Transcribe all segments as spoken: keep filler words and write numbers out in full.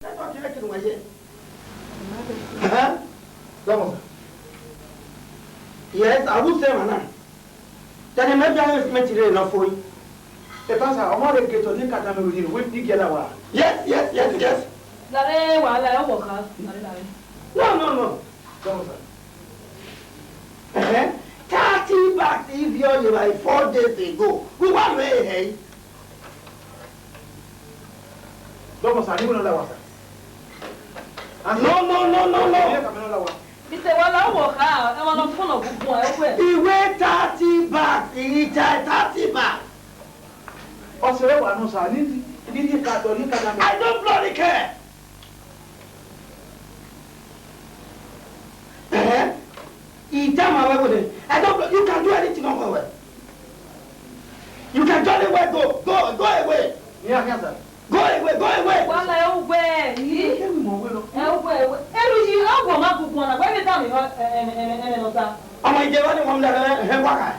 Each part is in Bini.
Network yẹ kene uwa ye. Ẹhẹn. Dọmọ. Yes, I will say, man. Tẹne mẹ bia investment rẹ nọ fo yi. Ẹ, pastor, ọmọ rẹ gate ọ ni ka da mẹ wẹ ni, wẹ ni giẹ la wa. Yes, yes, yes, yes. Lare wàhálà ẹ wọ kha. Lare, lare. No, no, no. Dọmọ, sir. Ẹhẹn. Thirty bags if you are like four days ago. We want to hear. Dọmọ, sir, ni wẹ nọ la wa, sir. No, no, no, no, no. Ẹ ka mẹ nọ la wa. Ite wa la wọ kha, ẹ wa nọ fun nọ gugu ẹ wẹ. Iwe thirty bags, iye thirty bags. Ọ sẹ wa nọ, sir, ni, ni, ni ka tọ, ni ka na mẹ. I don't bloody care. Eh? He tell my wife, I don't, you can do anything on my way. You can jolly well go, go, go away. Yeah, yeah, sir. Go away, go away. Wala uwe. Ẹ uwe, uwe. Eru yi, a wo ma gugu na, wẹ vbe tama mi, ẹ, ẹ, ẹ, ẹ, nọ ta. Ọmọ Ìjẹ̀bú ni wọn da ẹ, ẹ, wa ka.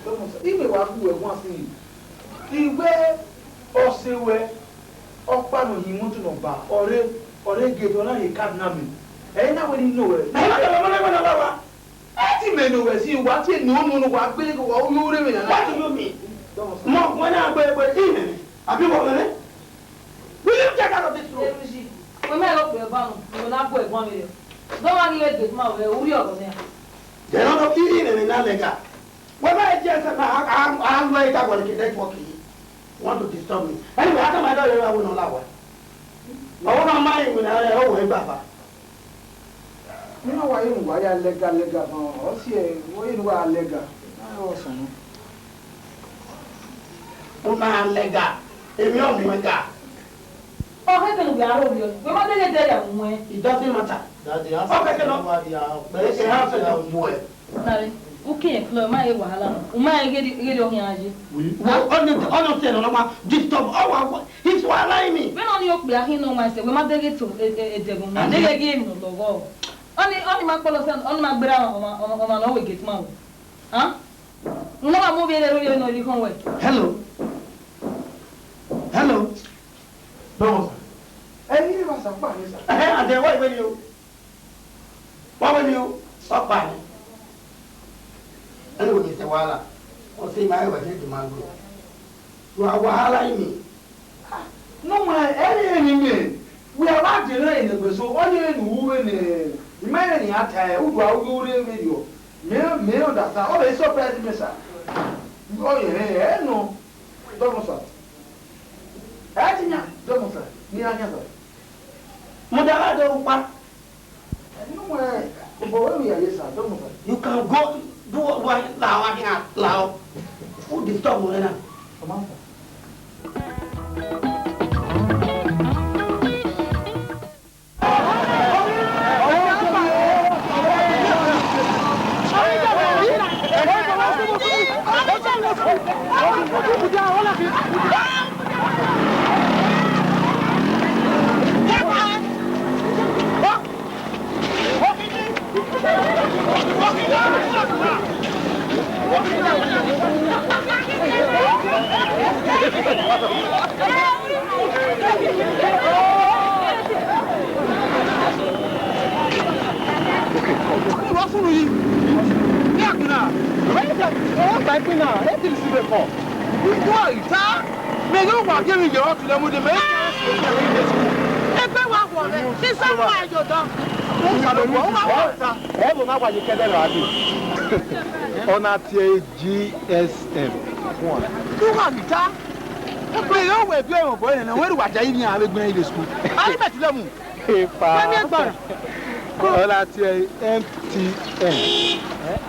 Dọmọ, sir, I wẹ wa gu ẹre wan sin. I wẹ ọ sẹ wẹ, ọkpa nọ hin imọto nọ ba, ọ rre, ọ rre gate, ọ na ye card na mẹ. Ẹ i na wẹ ne I no wẹ. Ẹ ma dọmọ, ma na wẹ na wa. Ẹ ti mẹ ne wẹ si, wa tie no, no, no, wa gbele, wa yo re mẹ na. What do you mean? Dọmọ, sir. Mọ, wẹ na gbe, gbe, I mẹ, abi wọ mẹ? Will you get out of this room? Eruji, wẹ ma rẹn okpia ẹguan nọ, wẹ na gu ẹguan vberriọ. Dọmọ ghi vbe gate man, wẹ, u rhie ọghọ nẹ. Then ọ nọ, I, I mẹ, mẹ na lẹga. Wẹ ma je ẹsẹ na, a, a, a lu ẹre ka wọlẹ ke network yi. Want to disturb me. Anyway, a tama ẹdọ rẹ wa wo nọ la wa. Ọwọ na ma yi wẹ na rẹ, ọ wẹ gbaba. Ne wa ye ne uwa ya lẹga lẹga van, ọ si ẹre, wẹ ye ne uwa lẹga. Na ọ sunu. U na lẹga, emwi ọ muẹn ga. Ọ khẹke ne uwẹ aro rriọ, wẹ ma deghẹ ẹdẹ ya muẹn. It doesn't matter. Daddy, answer. Ọ khẹke nọ. Nobody, ah, okay, answer your boy. Nare, u ke yẹn kplo, ma he wahala nọ. U ma he ghe, ghe ọ khian ye. We, we, ọni, ọni ọsẹ nọ ma disturb. Ọ wa, wa, he's wahala me. Vbene ọni okpia khin nọ ma sẹ, wẹ ma deghẹ to, e, e, edẹgbọn ma. Deghẹ ghi emwi nọ lọghọ. Ọni, ọni ma kpọlọ sẹ, ọni ma gbera ọmwa, ọmwa, ọmwa nọ wẹ gate man wẹ. Huh? Una wa mu vbe rre rre nọ rri khọn wẹ. Hello. Hello. No, sir. Ẹ i re wa sa kpa ni, sir. Ẹhẹn, and then why when you? Why when you? Ọ kpa ni. Anyway, Mister Wahala, ọ sẹ ma ẹwẹ ne demand. You are wahala in me. No, ma, ẹre ni mẹ. We are about to learn in the so only in who in the man in the attire, who do I go to the video? Me, me understand. Oh, they surprise me, sir. Oh, yeah, yeah, no. Dọmọ, sir. Ẹ ti yan, dọmọ, sir. Ni a yan, sir. Mo dara do pa. Ẹnu wẹ, obọ wẹ mi ya ye, sir, dọmọ, sir. You can go do what, what, lao, lao. Who disturb you now? Come on, sir. Wọ́n fún mi yìí. Ní àkùnà. Wọ́n yìí tẹ̀, wọ́n gbà pé náà, ẹ ti sì lè kọ̀. Ìjọ ìta, mi yóò wà jẹ́ mi yọ̀rọ̀ tìlẹ̀ mo dé, mẹ́ ẹ kẹ́rẹ́ sí ìjà mi dé sùn. Ẹgbẹ́ wa wọ̀ rẹ̀, sísá wà ẹ̀yọ̀ dán. Ó wà lọ́wọ́, ó wà wọ̀ ta. Ẹ ló máa wà yìí kẹ́dẹ́ rà á dé. Ọ̀nà àti ẹ̀ G S M. Tó wà níta. Pé yóò wẹ̀ bí ẹ̀wọ̀n bọ̀ ẹ̀nà, wọ́n èrò wà jẹ́ yìí ní àwọn ẹgbẹ́ ilé sùkúl. Ayé bẹ̀ tilẹ̀ mu. Epa. Wọ́n ní ẹgbọ̀n. Ọlá ti ẹ M T N.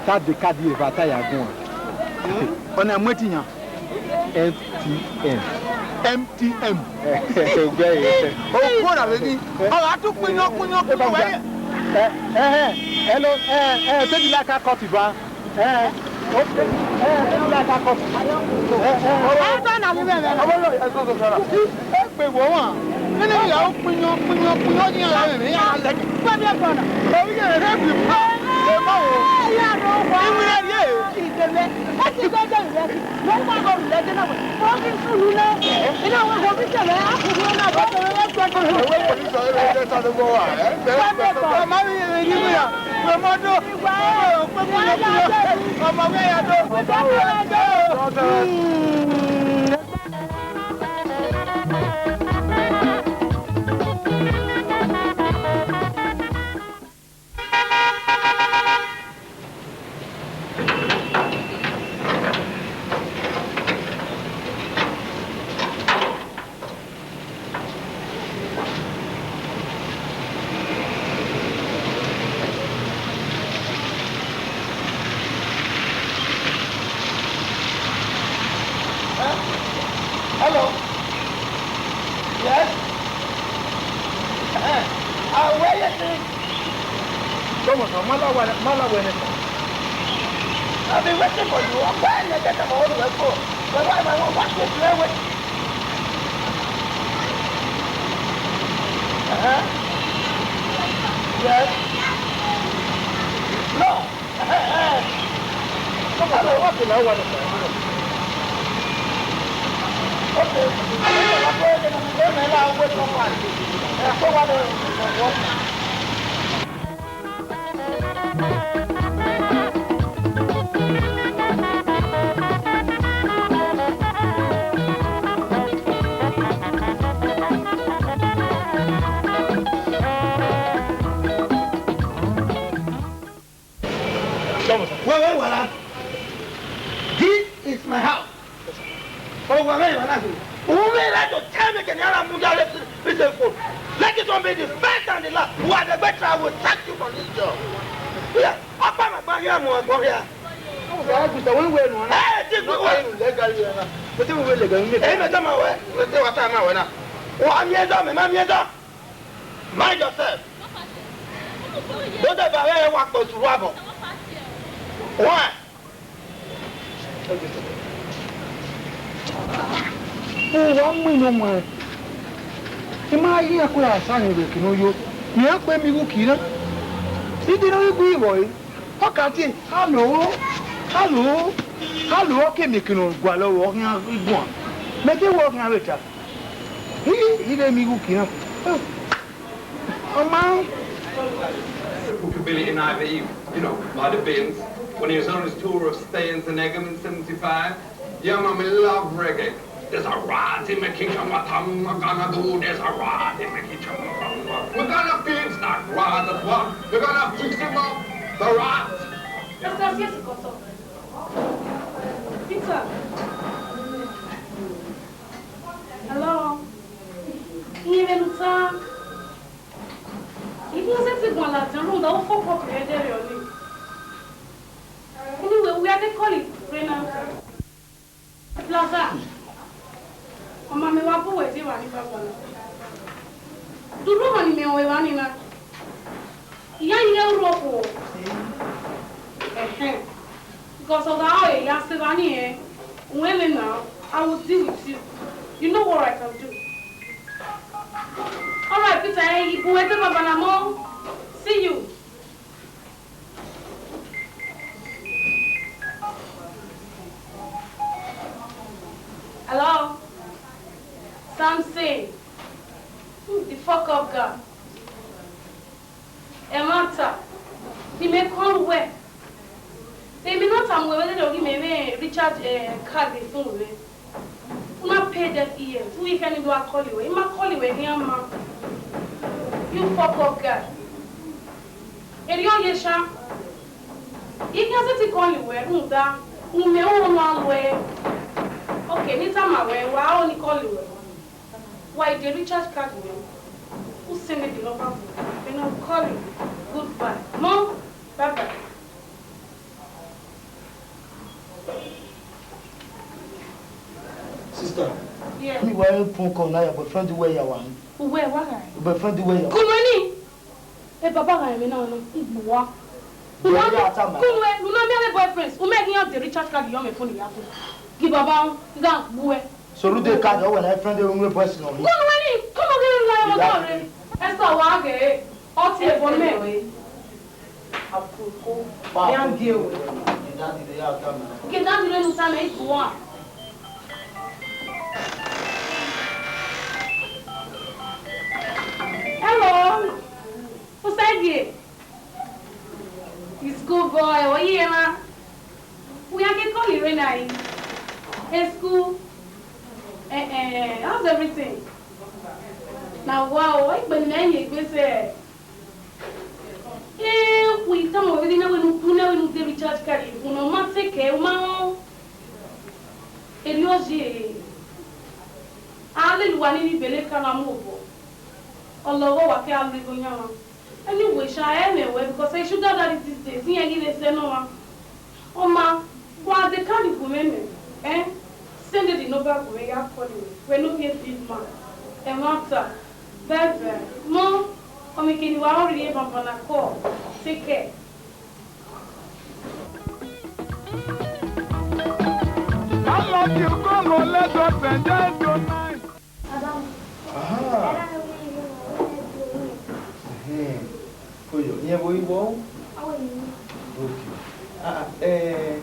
Káàdì, káàdì ẹ̀fà táyà gùn à. Ọ̀nà ẹ̀mú ẹ̀ ti yàn. M T N. M T N. Ẹgbẹ́ yìí. Ó kó rà lé ní. Ọ̀rọ̀ àtúkùn iná kún iná kún iná wáyé. Ẹ, ẹ, ẹ, hello, ẹ, ẹ, tẹ́jú láìka kọ́ọ̀tù bá. Ẹ, ó, ẹ, ẹ, ẹ, ẹ, ẹ, ẹ, ẹ, ẹ, ẹ, tọ́ nà mí bẹ̀rẹ̀. Ọmọ yóò yẹ sọ́sọ́ sára. Ẹ pè wọ́n wà. Nínú ìyàwó pinyan, pinyan, pinyan ní ara rẹ̀, ní ara lẹ́kẹ̀. Pẹ̀lú ẹ̀gbọ́n náà. Èyí yẹn rẹ̀ bí. Hello. Yes. Eh, ah, where you think? Thomas, ma la wẹ, ma la wẹ nẹ. I've been waiting for you. Why you get my own way for? But why my own? What you play with? Uh-huh. Yes. No. Wẹ, wẹ, wẹ ra. This is my house. Owa mwẹ emwa na gbe. U mwẹ right to tell me kene a ra mudia this, this phone. Let it one be the first and the last. Uwa dẹgbẹ try, I will sack you from this job. Yeah, ọkpa ma gba hia mu ẹgbọn hia. Owa gbe ta wẹ wẹ nu na. Eh, ti gbe wẹ. Ẹ mẹ tama wẹ, mẹ te wa tama wẹ na. Wa miẹn dọ, mẹ ma miẹn dọ. Mind yourself. Don't ever ever wa kpo suru abọ. Why? Uwa mu inu ọmwa, I ma ghi ya ku ra sa ni vbe kene oyo, ne iran kpe mi igho uki na. Idin ne ọ ghi gu ivọ re, ọ ka tie, "Hello, hello, hello," ọ ke miẹn ekene ọ gualọ vbe ọ khian guan. Mẹ te wẹ ọ khian vbe ta. Hi, I vbe miẹn igho uki na. Ọ ma. Bookability night that you, you know, by the bins, when he was on his tour of Staines and Egham in seventy-five. Yeah, man, we love reggae. There's a rat in my kitchen, what am I gonna do? There's a rat in my kitchen, what am I? We're gonna fix that rat as well. We're gonna fix him up. The rat. Esther, yes, Koto. Peter. Hello. Iye vbe ne u ta. Iye sẹtin guan ladian rhunmwuda u fuck up rẹ dẹrriọ ni. Anyway, wẹ a te call it rre na. Plaza, ọ ma mẹ wa bu wẹ die evba ni gbagba na. De u rhie ọmwa ni mẹ rẹn evba ni na? Iran i ghẹ urhu okhuo. Ẹhẹn. Because ọ gha rẹn ya sẹ evba ni rẹn, wẹ mwẹ na, I will deal with you. You know what I can do. All right, Peter, eh, I bu wẹ die evba ni gbagba na mọ. See you. Hello? Samson. Who the fuck up guy? Ẹmwata, ne imẹ call uwẹ. Emwi ne ọ tama uwẹ wẹ ọ ghi mẹ mwẹ recharge, eh, card vbe phone mwẹ. U na pay deaf ears, u i khẹ ne I do a call uwẹ, I ma call uwẹ khian ma. You fuck up guy. Erriọ ye sha. I khian sẹtin call uwẹ rhunmwuda, u mẹ oro ne a luẹ. Okay, ne I tama wẹ, wa aro ne I call uwẹ. Wa i de recharge card wẹ, u send the number for me, then I will call you. Goodbye. Mom, bye bye. Sister, yeah. Mi wa phone call na, your boyfriend wẹ ya wa. Uwẹ wa gha? Your boyfriend wẹ ya. Kunu ni. E baba gha ẹmwẹ na nọ, igbo wa. Uwa mi, kunu ẹ, u na miẹn avbe boyfriends, u mẹ ghi iran de recharge card yọ mwẹ phone ya kunu. Gi baba ọn, I gha gbuẹ. So lu de card ọ wẹ na friend ẹ, unu boys nọ. Kunu ẹ ni, kunu ghi la ọmọ dọ rre. Esther wa ghe, ọ tie ẹbọ mẹ. Akoko, ya gie wẹ. Gie daddy rẹ ne u tama. Gie daddy rẹ ne u tama, I tuan. Hello, Osagie. It's good boy, what you hear, man? We are getting call you right now. Hey, school. Eh, eh, how's everything? Now, wow, I been in your business. Eh, we tell me, we didn't know when you, you know when you recharge card, you know, ma take care, ma. Erriọ ye. Hallelujah, ni ni bele kana mu obọ. Ọlọghọ wa ke a lu igho yan. Anyway, sha, ẹ mẹ wẹ, because I sugar daddy these days, iran ghi vbe sẹ nọ mwa. Ọ ma, wa de card gu mwẹ mẹ, eh? Send the number gu mwẹ, ya call me. Wẹ no be a big man. Ẹmwata. Bye bye. Mọ, ọmọ kene wa ọ rhie banbanna call. Take care. I love you, Congo, let us enjoy tonight. Aha. Ẹhẹn. Koyo, iran vbe igho? Okay. Ah, ah, eh,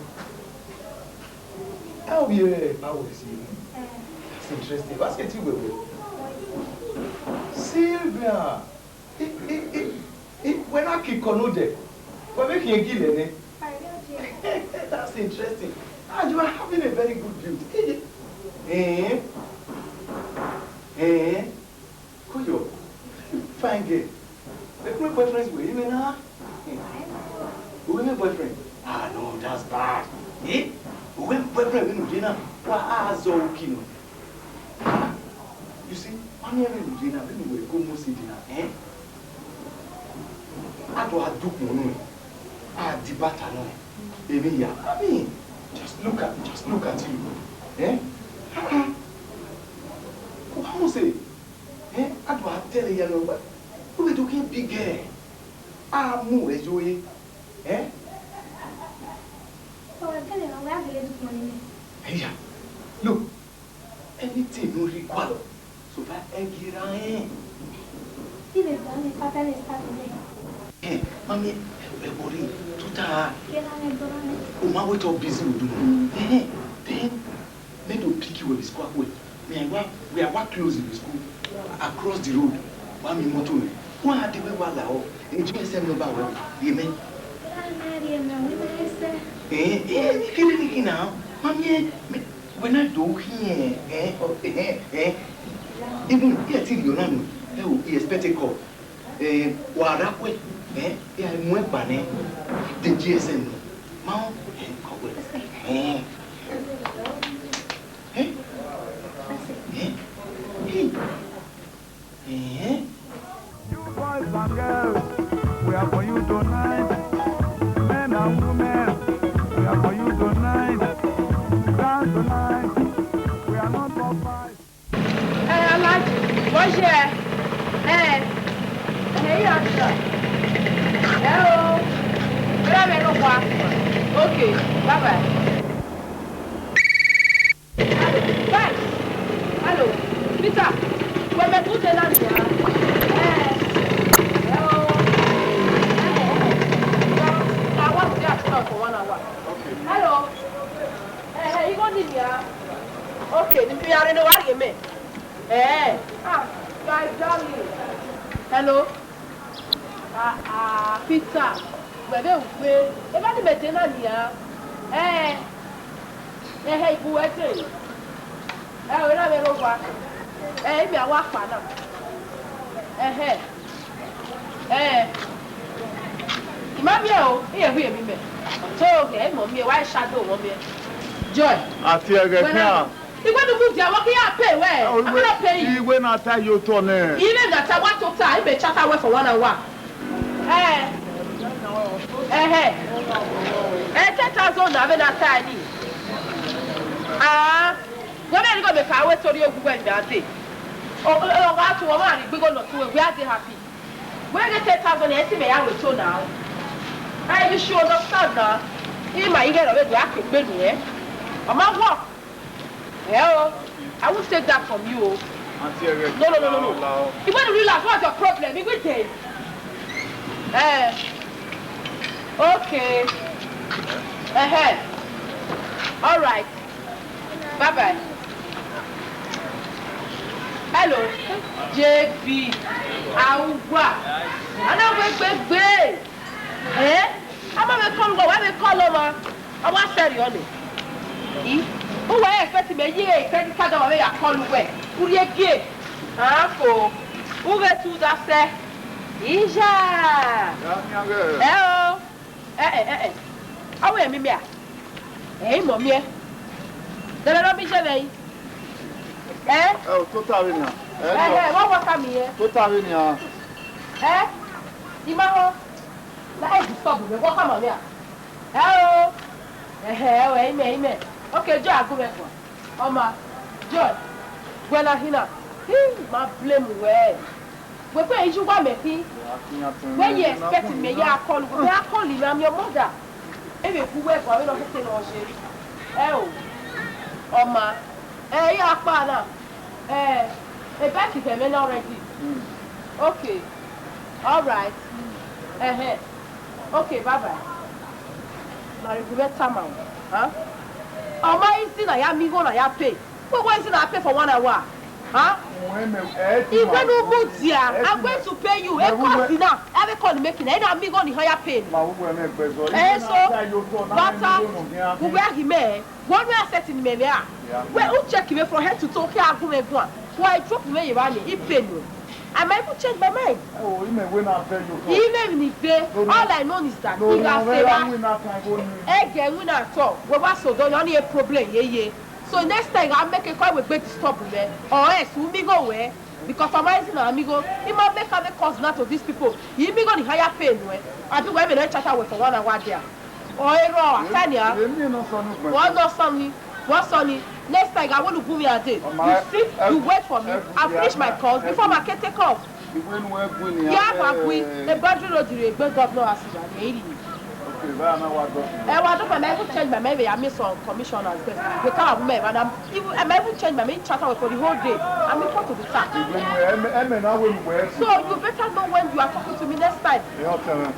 how you, how is you? That's interesting. What's it you with? Sylvia. I, I, I, I, wẹ na kikọ nodẹ, wẹ vbe khian gilẹ nẹ. That's interesting. Ah, you are having a very good build. Eh, eh, Koyo, fine girl. Wẹ boyfriend wẹ, you mean, huh? Wẹ boyfriend? Ah, no, that's bad. Eh? Wẹ boyfriend vbene u ye na, wa a zọ uki nọ. You see, ma miẹn vbene u ye na, vbene uwẹ go mu si de na, eh? A do a dukun nọ, a di bata nọ, emwi ya. I mean, just look at, just look at you, eh? Ah, ah. Wa mu se, eh? A do a tẹle ya nọ, u vbe do ke big girl. A mu ẹ yo, eh? Eh? So, I tell you, we have to let this money. Hey, yeah. Look, anything no require, so far, ẹ gie ra rẹn. Ibe gba mi, papa, let's start today. Eh, mami, ẹ worry, tuta. Kẹ na rẹn dọrọ rẹn. O ma wait up busy with you. Mm. Eh, then, me do pick you with school. Me and wa, we are wa close in the school. Across the road. Wa mi motor rẹ. Wa de we wa la o. Eju ẹsẹ mi ba wẹ. Ye me. Kẹ na rẹn, rẹn, rẹn, rẹn, rẹn. Eh, eh, ni kere ni kina. Mami, eh, me, Wẹ na do khian, eh, ọ, eh, eh. Even, I ti rhie ọna nọ, ẹ o, I expect a call. Eh, wa rha kue, eh, I mu ẹgba nẹ, de G S M nọ. Ma, eh, kọ wẹ. Eh. Eh? Eh? Hey. Eh? You boys and girls, we are for you tonight. Men and women, we are for you tonight. Dance tonight, we are not for fight. Eh, Alhaji, what's here? Eh, eh, here, sir. Hello. Where am I? Okay, bye bye. Hello, guys. Hello, Peter. Wẹ mẹ tun de na nia. Eh, hello. Eh, eh, eh. I want to get out for one hour. Okay. Hello. Eh, eh, you go need me, ah? Okay, ni fi are no worry me. Eh, ah, guys, darling. Hello. Ah, ah, Peter, wẹ vbe ugbe, eva ni mẹ te na nia. Eh, ẹhẹ, ibu wẹ te. Eh, wẹ na vbe rre owa. Eh, imi a wa kpa na. Ẹhẹ. Eh. I ma miẹn o, iye hu emwi mẹ. So, okay, ẹ mọ miẹn, wa shadow wọn miẹn. Joy. Ati ẹghẹ wẹ na khian. Iwe nu mudia, wa ke ya pay wẹ. Eh, iwe, a na pay. Iwe na ta ye otọ nẹ. Iwe na ta wa tota, ibe chata wẹ for one hour. Eh. Eh, eh. Eh, ten thousand na vbe na ta ni. Ah. Wẹ na ni go make a wẹ tori ogu wẹ na de. O, o, o, wa tu, wa ma ni gbigho nọ tu, we are dey happy. Wẹ ghe ten thousand, ẹ si mẹ ya wẹ to na. Eh, you should understand na. I ma ighe rọ vbe do a ke gbe nu, eh. Ọ ma work. Eh, oh, I won't take that from you, oh. Auntie Ere, no, no, no, no, no. Lao, lao. You want to relax? What's your problem? You good day? Eh. Okay. Ẹhẹ. All right. Bye bye. Hello. J B. Awa. Ana we gbegbe. Eh? Ama vbe call uwa, wa vbe call ọmwa. Ọ wa sẹrriọ nẹ. I? Uwẹ expect mẹ ye credit card ọmwa vbe ya call uwẹ. U rhie gie. Anko. U vbe tu da sẹ. Iya. Ya khian ghẹ. Ẹ o. Ẹ ẹ ẹ ẹ. Ọ wẹ mi mia. Ẹ i mọ miẹ. Dẹrẹ nọ mi je vbe yi. Ẹ? Ẹ o, tota vbe nian. Ẹ, ẹ, ẹ, wa wa ka mi yẹ. Tota vbe nian. Ẹ? I ma ho. Na e disturb me, wa ka ma mia. Ẹ o. Ẹhẹ, ẹ o, ẹ i mẹ, ẹ i mẹ. Okay, Joy, a gu mwẹ guan. Ọma, Joy, wẹ na hin na. Hi, ma blame wẹ. Wẹ kpe iju wa mẹ khin. Wẹ ye expect mẹ ya call, wẹ a call me, I'm your mother. Ẹ vbe gu wẹ guan, vbene ọ kete ne ọ ye. Ẹ o, ọma, ẹ, I ra kpa na. Ẹ, e bike khẹ mwẹ na already. Okay, all right. Ẹhẹ. Okay, bye bye. Ma rhie gu mwẹ tama o. Huh? Ọ ma easy na ya miẹn igho na ya pay. Wẹ wẹ easy na pay for one hour. Huh? Iwẹ ne u mudia, I'm going to pay you. E cost na, every call making, ẹ na miẹn igho ni higher pay. Ma wu wẹ mẹ gbẹzọ. Eh, so, bata, uwẹ ghi mẹ, wẹ ọnii asset ni mẹ vbe a. Wẹ u check me from head to toe, ke a gu mwẹ guan. Wẹ drop mwẹ ye evba ni, I pay nuẹ. I might even change my mind. Oh, imẹ wẹ na bẹ yo tọ. Imẹ ni ve, all I know is that I gha sẹ evba. Ẹgẹ winna tọ, wẹ wa sẹ odọ yan, ọnii problem yeye. So next time, I gha make a call, wẹ gbe disturb mwẹ. Or else, u miẹn igho wẹ. Because of my reason, amigo, I ma make am cause now to these people. I miẹn igho ni higher pay nuẹ. Abi wẹ mẹ nọ chat wẹ for one hour there. Or erọ, Atania. Èmi náà sọ ní ìpínlẹ̀. Wọ́n lọ sọ ni, wọ́n sọ ni. Next time, I want to boom your day. You sit, you wait for me. I finish my calls before my kete calls. Ìwé nu ẹ gbin ni. Yàrá gbin, a boundary road rè gbé governor àsìrà ní èyí. Okay, báyà náà wá dọ́kun. Ẹ wá dọ́kun, ẹ máa even change my mind, I mean some commissioners there. Wọ́n kàn wá mú mẹ́rin, and I'm even, ẹ máa even change my mind, chat away for the whole day. I'm equal to the task. Ìwé nu ẹ, ẹ mẹ náà wé nu wẹ̀ ẹ́ sí. So you better know when you are talking to me next time. Ẹ yọ tẹ̀rẹ̀.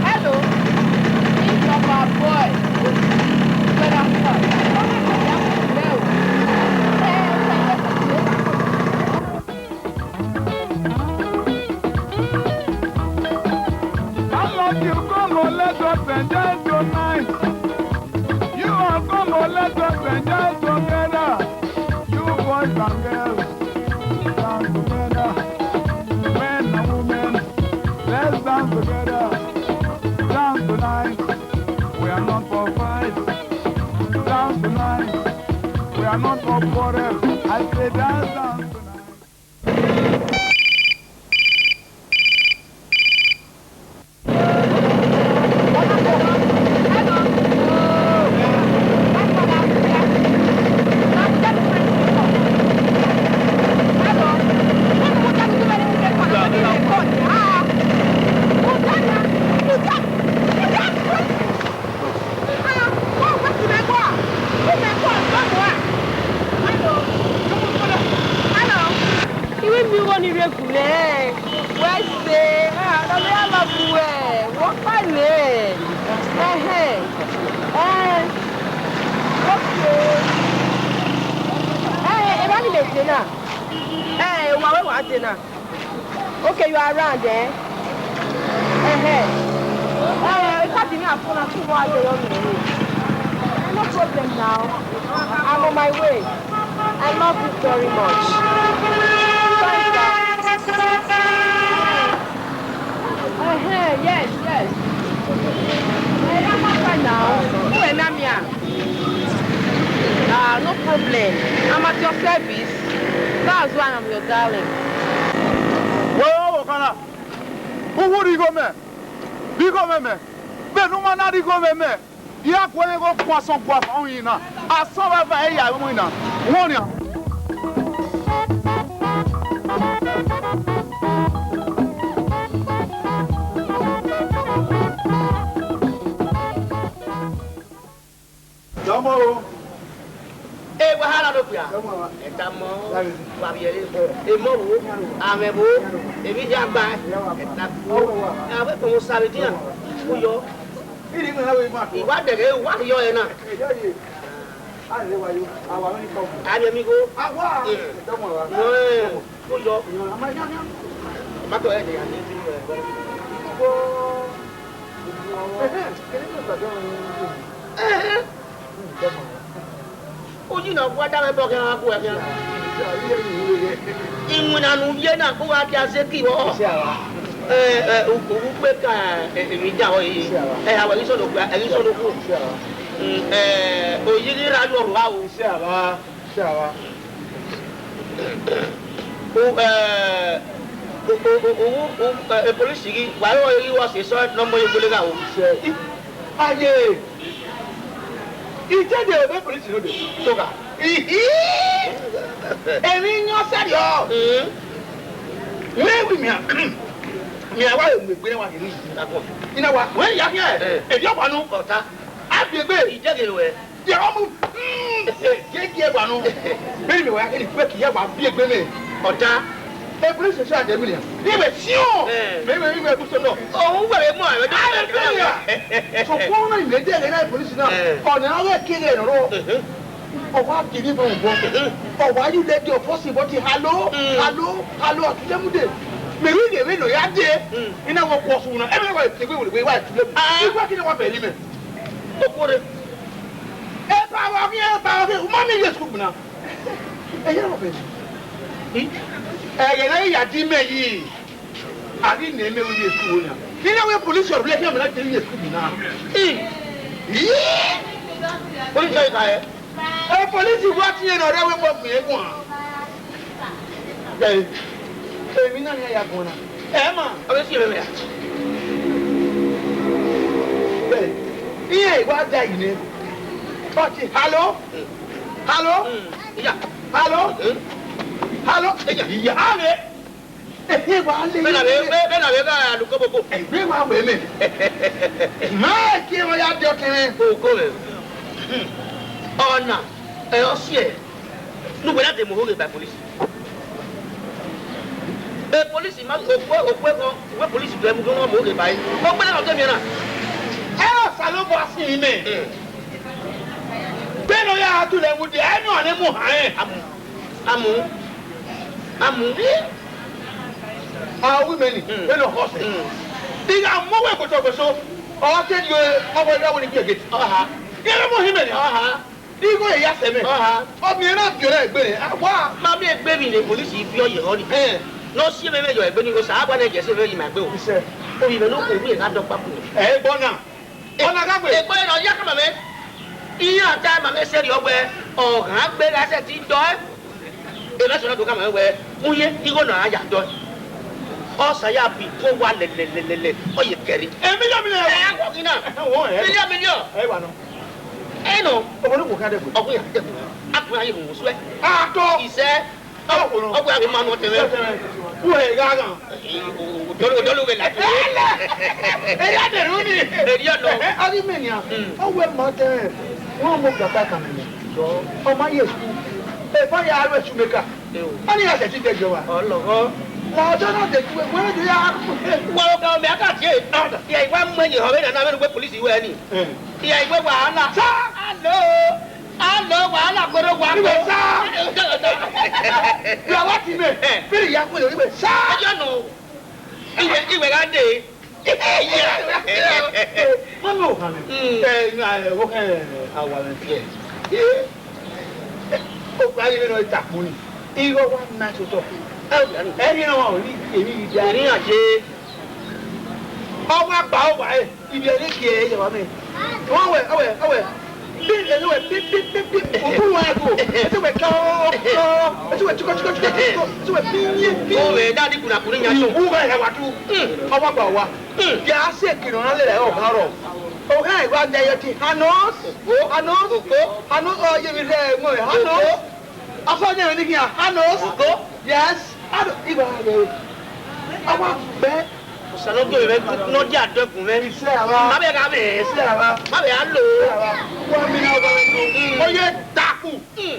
Hello, it's your boy. Brother Paul. How long you come on, let us enjoy tonight. You are come on, let us enjoy together. You boys and girls, dance together. Men and women, let's dance together. Dance tonight. We are not for fight. Dance tonight. We are not for quarrel. I say dance, dance tonight. Iwe mi igho ni rre gu mwẹ, wẹ sẹ, ah, na me ya love uwẹ, wẹ ọkpa mwẹ. Ẹhẹn. Eh, okay. Eh, evba ni mẹ dee na? Eh, wa wẹ wa dee na? Okay, you are around, eh? Ẹhẹn. Eh, I can't even afford to go out there. No problem now. I'm on my way. I love you very much. Bye, sir. Uh-huh, yes, yes. Eh, I'm outside now. Who am I? Ah, no problem. I'm at your service. That's why I'm your darling. Wẹ ọvbokhan na, u wu rhie igho mẹ, rhie igho mẹ mẹ, vbene u ma na rhie igho mẹ mẹ. I ra guẹ mwẹ igho guan asọn guan fan uhin na, asọn vbe eva ẹre ya mwẹ na, wọnnian. Dọmọ o. Ewa Ara do kpia. Ẹta mọ, wa vbiẹ re. Emọ vbo, amwẹ vbo, emwi hia gba. Ẹta ku. Avbe kpọnmwẹ Osa vbe dian. Uyọ. I wa dẹghe, wa rhiọ ẹre na. Avbe mi gho. Uyọ. Ma tọ ẹdẹ ya ni. Ẹhẹn. Uyi na wa da mwẹ bọ khian, gha gu ẹre khian. Iwinna ne u ye na, u gha dia zẹ ki vbọ. Ẹ, ẹ, u, u gbe ka, ẹ, emwi dan ọre. Ẹ, ha wẹ ghi sọdọ gua, ẹ ghi sọdọ ku. Mm, ẹ, oyi ghi ra yọ rua o. U, ẹ, u, u, u, u, u, ẹ, e polisi ghi, wa ro ghi wa sẹ esọ ne ọ mu ye gbele gha o. Aye. Ijẹde vbe polisi node, toga. Ihi! Emwi yan sẹrriọ. Mm. Wẹ wi mia, mia wa mu egbe wa kiri. Ina wa, wẹ ya khian. Eh. Ebi ọgba nu. Ọta. A bi egbe. Ijẹde wẹ. Ye ọmu. Mm. Ye ye wa nu. Bẹ́ẹ̀ ni wa, ẹni pẹ́ kì í yẹ wa bi egbe mẹ. Ọta. E police station àti Emily. Ibẹ̀ sí o. Eh. Mẹ, mẹ, mẹ, mẹ, mẹ, mẹ. Òun wẹ̀rẹ̀ mọ́ ẹ̀rọ dé. Ayé kẹ́yà. So, wọ́n rán ìwé dé ẹ̀rẹ́ náà police náà. Eh. Ọ̀nà ọ̀rẹ́ kéré ẹ̀rọ. Mhm. Ọ wa kiri bọ̀ bọ̀. Mhm. Ọ wa yú lẹ́dí ọ̀fọ́ sí bọ́ ti halo, Mm. halo, halo, àtúndé múdè. Mẹ, wí ìwé náà yá dé. Mm. Iná wọ kọ sùn náà. Ẹ bẹ́ẹ̀ wá ìwé wòlíwé wá ìtúlẹ̀ mú. Ah. Ìwé kí ni wọ́n bẹ̀ ní mẹ́? Ó kúrò. Ẹ bá wa kí, ẹ bá wa kí. Mami yẹ sùkúrù náà. Ẹ yẹ wọ́n bẹ̀ ní. Ẹ yẹ náà yà dí mẹ́ yìí. A ghi nẹ mẹ vbe ye school na. Nene wẹ police ọrhuẹ khian mẹ na te ye school na. Ii. Ii. Police ọrhuẹ ka hẹ. E police wa tie ne ọ rre wẹ mọ gbẹn guan. Ẹ, emwi na ni a ya guan na. Ẹ ma. Ọ vbe si ẹmwẹ mẹ ra? Ẹ, iran wa da yi nẹ. But hello? Hello? Mm. Iya. Hello? Mm. Hello? Iya. Iya. Ave. Ehe wa le. Bẹ́ẹ̀ na vbe, bẹ́ẹ̀, bẹ́ẹ̀ na vbe gha lu koboko. Egbe wa wẹ mẹ. Ma ke wa ya dọ kẹrẹ. Oko vbe. Hmm. Ọna, ẹ, ọ siẹ. Ne uwẹ na de mu oghe ba police. E police ma, okpẹ, okpẹ kọ, uwẹ police do mu oghe ba yi. Okpẹ na ọ de miẹn na. Ẹ, Osanobua si mẹ. Hmm. Bẹ́ẹ̀ ni ọ ya tu lẹ mu de, ẹ ni ọ ne mu hàn ẹ. Amu. Amu, amu, a wi mẹ ni, Mm. vbene ọ họsẹ. Mm. I gha mu wẹ gbeso gbeso, ọ te dio, ọ wẹ da wẹ ni gbẹgẹ. Ọha. I gha mu hin mẹ ni. Ọha. I gho ya sẹ mẹ. Ọha. Ọ miẹn na biẹ ọre egbe rẹ, a wa. Ma miẹn egbe vbe ne polisi biẹ ọ ye họni. Ẹ. Ne ọ si ẹmwẹ mwẹ yọ egbe ni, Osanobua ne jẹ sẹ mwẹ yi ma egbe o. Isẹ. Ovbi mwẹ ne okhuo wi gha dọ kpakpo. Ẹ, gbọ na. Ọna gha gbe. Egbe ne ọ ya khama mwẹ. Iran ta ma mwẹ sẹrriọ wẹ, ọ ghan gbe gha sẹtin dọe. Emwa sẹ na do khama mwẹ wẹ, uye igho ne ọ ra ya dọe. Ọ sa ya bi ko wa lẹlẹlẹlẹ, ọ ye kẹre. Ẹ, miliọn, miliọn. Ẹ, a wọ ghi na. Ẹ, wọ, ẹ. Miliọn, miliọn. Ẹ, wa nọ. Ẹ nọ. Obodo kò ká dẹkun. Ọ gbe ya dẹkun. A kun aye hun suẹ. A tọ. Isẹ. Ọ, ọ gbe ya ghi ma nọ tẹmẹ. Tẹmẹ. Ku he gha ghan. Odolu, odolu vbe la. Ẹlẹ! Eya dẹrẹ uni. Eri ọnọ. Ẹ, a ghi mẹ nian. Mm. Ọ wẹ ma tẹ, wọn mọ gbata kan nẹ. Ọ ma ye school. E ba ya ru shoemaker. Eo. Ani ya sẹtin de jọ wa. Ọlọghọ. La ọjọ na de ju wẹ, wẹ do ya. Wa o ka o mẹ aka tie. Ya iwa mọ ye họvbe na na vbe police wẹ ni. Eh. Ya iwe wahala. Sa. Alo. Alo, wahala koro wa. Iwe sa. Bra wa ti mẹ. Eh. Biri ya kwe iwe sa. Ẹjọ nọ. Iwe, iwe gha de. Mami o hàn mí. Mm. Ẹ, ẹ, ẹ, o, ẹ, awa mẹ fi ẹ. Ẹ, o gba yẹn nọ takun ni. Irọ wa na sotọ. Ẹ, ẹ, ẹ, ẹ, ẹ, ẹ, ẹ, ẹ, ẹ, Ọmọ àgbà ọwà ẹ, ibi ẹni kì í yẹ wà mẹ. Wọ́n wẹ̀, ọwẹ̀, ọwẹ̀. Bí ẹni wẹ̀, bí, bí, bí, bí, òkú wọn ẹ kò. Ẹsẹ̀ wẹ̀ kọ́, kọ́. Ẹsẹ̀ wẹ̀ tíkọ́, tíkọ́, tíkọ́, tíkọ́. Ẹsẹ̀ wẹ̀ bí yé, bí. Ó wẹ̀ dá di kùnàkùnà yẹn sọ. Ìwú bá yẹ wà tú. Hmm. Ọmọ àgbà wa. Hmm. Yà á sì èkìrì ọ̀nà lẹ̀ ọ̀gá rọ̀. Ọ̀gá ẹ̀ wá jẹ yọ ti Hanos. Òkó. Hanos. Òkó. Hanos, ọ, yẹ mi rẹ̀ mọ̀ ẹ̀. Hanos. Òkó. Afọ nyẹ ni kia, Hanos. Òkó. Yes. Ado, iba, iba. Awa bẹ. Osanobua vbe nọ dia dẹkun mwẹ. Isẹ ava. Ma bẹ gha mẹ. Isẹ ava. Ma bẹ a lo. Isẹ ava. Wa mi na ọba rẹ nọ. Mm. Oye taku. Mm.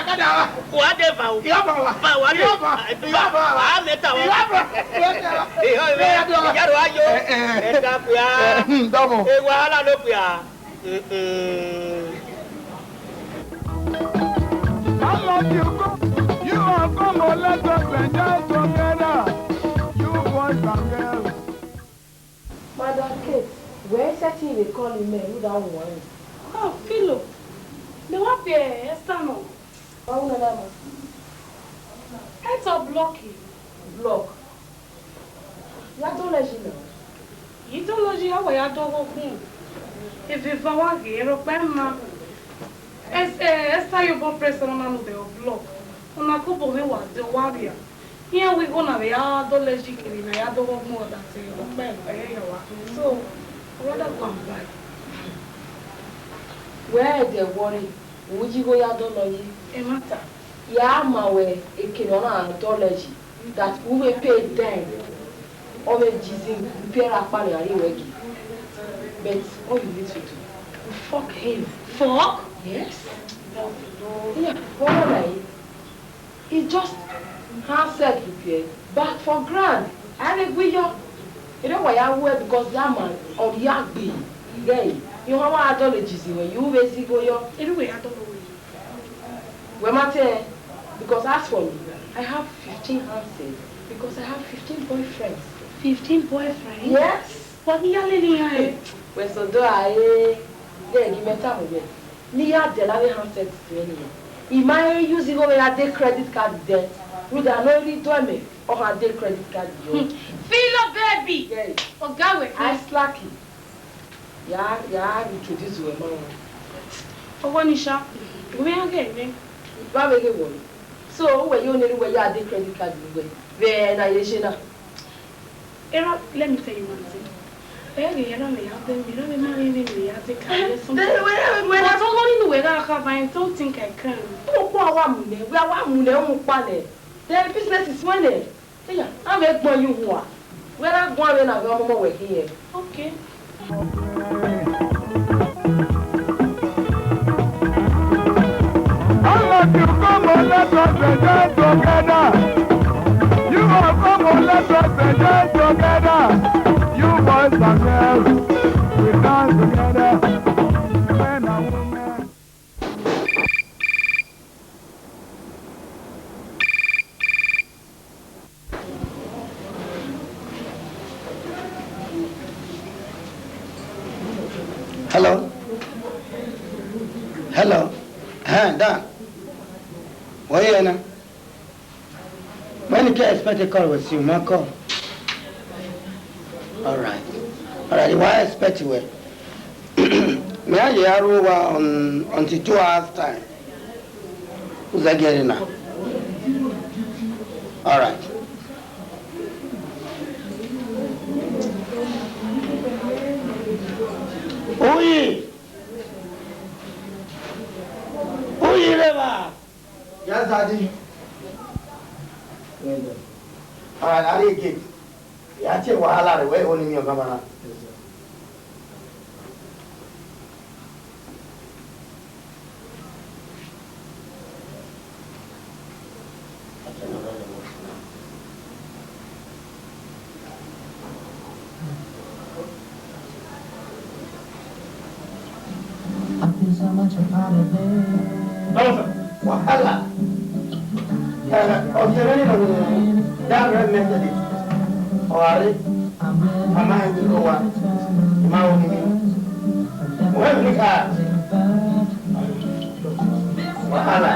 kada wa. Wa de va o. Iya ba wa. Va wa de. Iya ba. Iya ba wa. A mẹ ta wa. Iya ba. Iya ba. Iya ba. Iya ro ayo. Eh, eh. Ẹ da kuya. Eh, hmm, dọmọ. E wahala no kuya. Mm-mm. I love you, go. You are come, oh, let us enjoy together. You boys and girls. Madam Kate, wẹ sẹtin vbe call imẹ rhunmwuda ohuan rẹn. Oh, Philo, mẹ wa biẹ Esther nọ. Wa wu nana ma. Esther block. Block? Ya dọlọ yi na. I dọlọ yi, a wẹ ya dọghọ gun. Eveva wa ghe, rhọkpa ma. Esther, Esther ye obọ press ọmọ na nu vbe block. Ọna kobọ mwẹ wa dẹ, ọ wa rria. Iran wẹ igho na vbe ya dọlọ yi kevbe na ya dọghọ gun ọdasẹ, rhọkpa ẹre ya wa. So, I rather go and buy. Wẹ ẹdẹ worry, u yi igho ya dọlọ yi. Ẹ ma ta. Ya ma wẹ eke ne ọ na dọlọ yi, that u vbe pay dime. Ọ vbe ji zin, u pay ra kpa ne a ye wẹ gi. But all you need to do, you fuck him. Fuck? Yes. Yeah, what am I? He just handset with you, back for ground. I dey gbe yo. You know why I wear? Because that man, or ya gbe, yeah. You know why I don't Jesus when you raise go yo. Anyway, I don't know where you. Where my ten? Because as for me, I have fifteen handsets because I have fifteen boyfriends. Fifteen boyfriends? Yes. What me yale ni ya? Wẹ so do a e, yeah, give me time away. Ne I ya dẹ la vbe handset tuẹ nian. I ma he use igho vbe ya de credit card dẹ, rhunmwuda ne ọ rhie do ẹmwẹ, ọ gha de credit card yọ. Hmm. Philo baby. Yeah. Oga wẹ. I slack. Ya, ya introduce wẹ ma wọn. Ọwọ ni sha, wẹ ya ghe mwẹ. Wa vbe ghe wọ. So, wẹ yo ne wẹ ya de credit card wẹ. Vbe na ye she na. Erọ, let me tell you one thing. Ẹ ghi erọ mẹ ya dẹ, mẹ erọ mẹ ma rẹn vbene mẹ ya dẹ ka ye something. But ọghe ọnii ne uwẹ gha kha va, I don't think I can. Ukpo a wa mu nẹ, wẹ a wa mu nẹ, u mu kpa nẹ. The business is when nẹ. Eya, a vbe gbọn ye uhua. Wẹ na guan vbe na vbe ọmọmọ wẹ khin yẹn. Okay. All of you come on, let us enjoy together. You all come on, let us enjoy together. You boys and girls, we dance together. Men and women. Hello? Hello? Huh, Dan? Where you now? When you can expect a call with you, my call. All right. All right, I expect you. Me and you are over on, until two hours time. Who's that getting now? All right. Uyi. Uyi reva. Yes, Daddy. Well done. All right, I didn't get. Ya tie wahala rẹ, wẹ ho ni miẹn ọgama na. I feel so much a part of it. Wahala. Eh, ọsẹ mẹni nọ ni that red Mercedes. Ọhare, mama hẹ wẹ wa, ma wo ni mi. Wahala.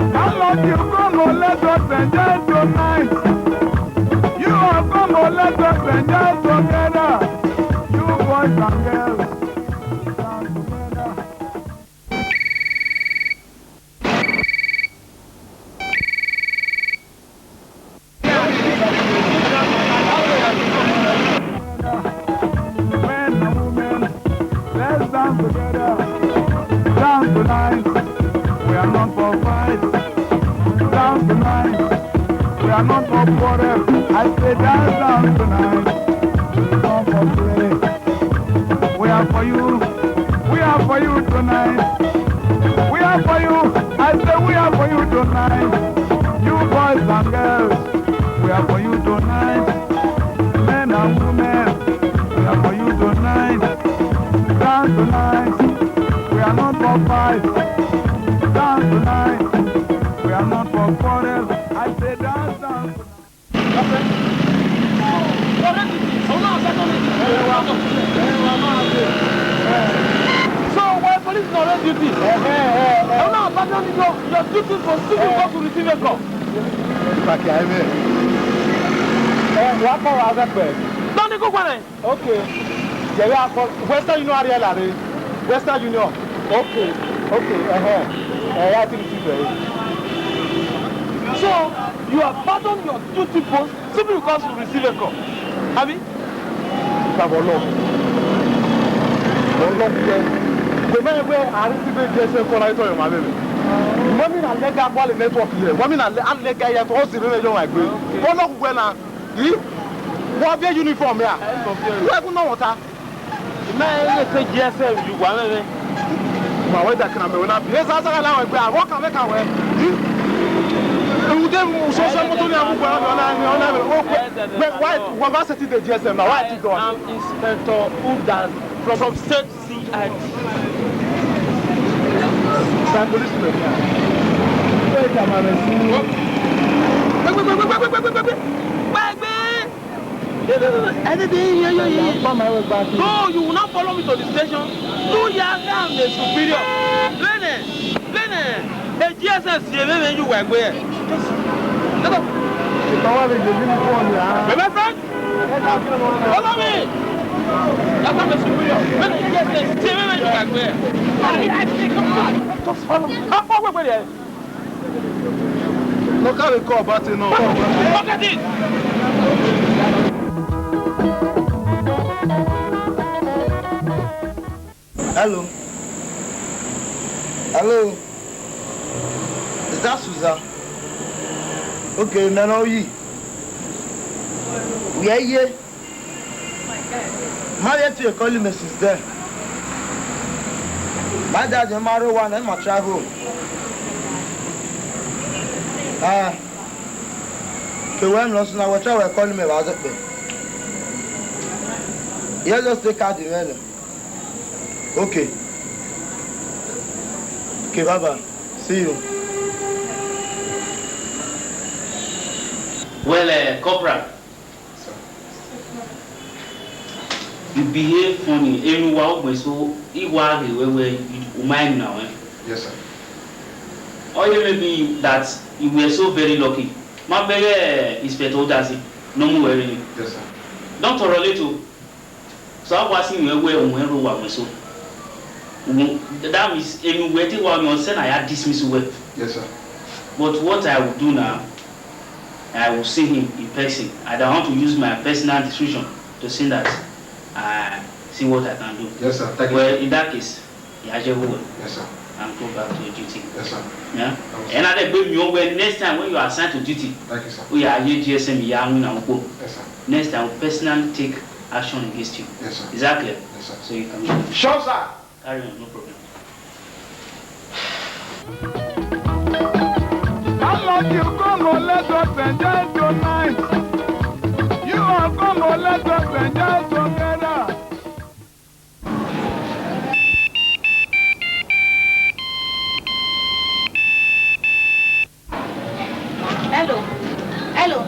I love you, come on, let us enjoy tonight. You are come on, let us enjoy together. You boys and girls, dance together. Men and women, let's dance together. Dance tonight. We are not for fight. Dance tonight. We are not for quarrel. I say dance, dance tonight. Not for play. We are for you. We are for you tonight. We are for you. I say we are for you tonight. You boys and girls, we are for you tonight. Men and women, we are for you tonight. Dance tonight. We are not for fight. Dance tonight. We are not for quarrel. I say dance, dance tonight. So, why police not on duty? Eh, eh, eh, eh. Now, abandon your, your duty for civil court to receive a call. Bakia, amen. Eh, wa kọ wa zẹkpẹ. Don't go, go, go. Okay. Yẹrẹ akọ Western Union ariẹ la rre. Western Union. Okay. Okay. Ẹhẹn. Ẹ ya ti receive ẹ. So, you abandon your duty post simply because you receive a call. Abi? Ka bọ lọ. Bọ lọ kẹ. Wẹ mẹ wẹ a receive a G S M call, I tell you, my baby. Wẹ mi na legal call network here. Wẹ mi na le-, a legal here to us the radio, my baby. Bọ lọ wẹ na. Ih? Wa viẹ uniform ya? Wa gu nọ mwẹ ọta. Mẹ ẹ te G S M yu wa mwẹ mwẹ. Ma wẹ da kana mẹ wẹ na bi. Esa sa la wẹ gbe, a wọ ka mẹ ka wẹ. Ih? Ude mu so so moto ni amu gbe ọna ni ọna mẹ. O gbe, wa wa va set the G S M na, wa ti go. I'm Inspector Udas from, from State C I D. Sa policeman ya. Wait a minute. Wait, wait, wait. Anything here, here, here. Come my way back. No, you will not follow me to the station. Do you have, I'm the superior. Lene, Lene, the G S S, you will wait. Let go. If I want to give you phone, yeah. My friend, follow me. That's not the superior. Lene, the G S S, you will wait. Just follow me. How far away, where? No carry call back to no. Pocket it. Hello. Hello. Is that Susan? Okay, man, how are you? Yeah, yeah. Ma vbe tie call mẹ since then. My dad ma rre owa na, ma travel. Ah, ke wẹ mlọsọ na, wẹ try wẹ call mẹ vbe azẹkpẹ. Yeah, just take card mwẹ nẹ. Okay. Okay, bye bye. See you. Well, uh, Corporal, you behave funny. Emwi uwa ugbẹn so, I wa ghe wẹ wẹ u ma rẹn emwi na ruẹn. Yes, sir. Or it may be that you were so very lucky. Ma bẹghe Inspector Odasi ne ọ mu wẹ rre. Yes, sir. Don't tolerate o. So a wa si mwẹ wẹ uwẹ rre owa mwẹ so. That means, emwi uwẹ te wa ọnii, ọ sẹ ne a ya dismiss uwẹ. Yes, sir. But what I will do now, I will see him in person. I don't want to use my personal discretion to say that I see what I can do. Yes, sir. Thank you, sir. Well, in that case, ya je vbe uwẹ. Yes, sir. And go back to your duty. Yes, sir. Yeah? Thank you, sir. Ẹ na dẹ gbe miẹn wẹ next time when you are assigned to duty, thank you, sir. Wẹ ya ye G S M ya winna ukpo. Yes, sir. Next time, I will personally take action against you. Yes, sir. Is that clear? Yes, sir. So you can go. Sure, sir. Carry on, no problem. I love you, Congo, let us enjoy tonight. You are Congo, let us enjoy together. Hello. Hello.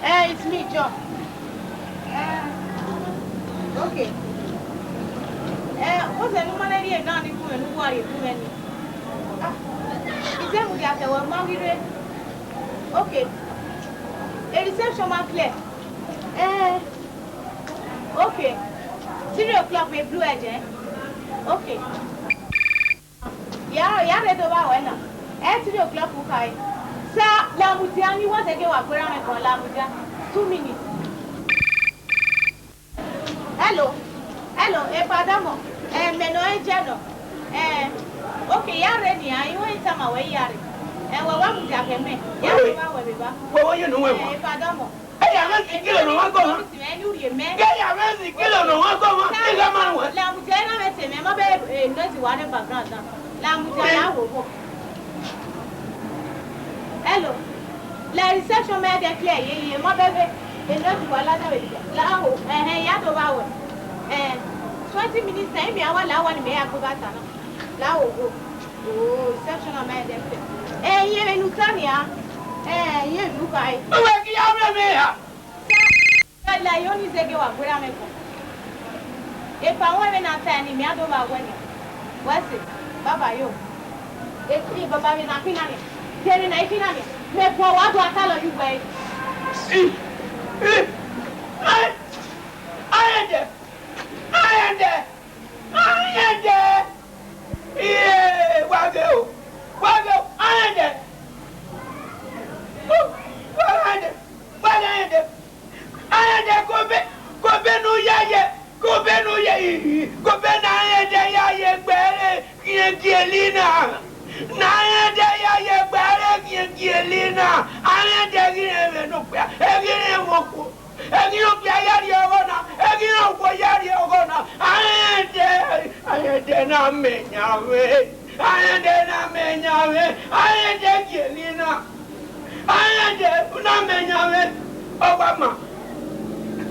Eh, it's me, John. Eh, okay. Eh, what's the number that you down in Kuwait? Who are you doing? Ah, is there Mudiake or Mangire? Okay. A reception man clear. Eh, okay. Three o'clock, we blue edge, eh? Okay. Ya, ya rre do vba wẹ na. Ẹ three o'clock u khare. Sa, la mudia ni wa zẹgẹ wa gberra mwẹ gan, la mudia. Two minutes. Hello. Hello, e padamọ. Eh, mẹ nọ e jẹ nọ. Eh, okay, ya rre nian, I wẹ tama wẹ ya rre. Eh, wẹ wa mudia kẹ mẹ. Ya rre vba wẹ vbe ba. Wẹ, wẹ ye nu wẹ wa. Eh, e padamọ. Ẹ ya mwẹ sikilo ne ọ wa gọ mwa. Ẹ ya mwẹ sikilo ne ọ wa gọ mwa. Ẹ gha ma wẹ. La mudia na mẹ te mẹ, ma bẹ, eh, noise wa rre background na. La mudia na wo wo. Hello. La reception mẹ dẹ clear ye ye, ma bẹ vbe, eh, noise wa la na vbe. La ho, eh, eh, ya do vba wẹ. Eh, twenty minutes time, mi a wa la wa ni mẹ ya gbe ba ta na. La ho wo. Oh, reception na mẹ dẹ clear. Eh, iye vbe ne u ta nia. Eh, iye vbe u khare. Uwẹ ghi ya mwẹ mẹ ya. Sa, la yo ni zẹgẹ wa gberra mwẹ kọ. Epa wẹ vbe na ta ni mẹ a do vba wẹ ni. Wẹ sẹ, baba yo. E, e baba vbe na khin na ni. Kere na i khin na ni. Mẹ guan wa do ata lọ yu wẹ. I, i, ai, ai ẹdẹ, ai ẹdẹ. Ayẹndẹ! Iye, wa ghe o, wa ghe o, ayẹndẹ! Wa ghe ayẹndẹ, wa ghe ayẹndẹ! Ayẹndẹ, kobe, kobe ne u yaye, kobe ne u yaye, kobe ne ayẹndẹ yaye gbe ẹre khian gieli na. Ne ayẹndẹ yaye gbe ẹre khian gieli na. Ayẹndẹ ghi rẹn vbe ne okpia, e ghi rẹn vbe okhuo. Eghian okpia ya rrie ọghọ na, eghian okhuo ya rrie ọghọ na. Ayẹndẹ, ayẹndẹ na mẹ yan mwẹ, ayẹndẹ na mẹ yan mwẹ, ayẹndẹ gie emwi na, ayẹndẹ na mẹ yan mwẹ. Ọ wa ma,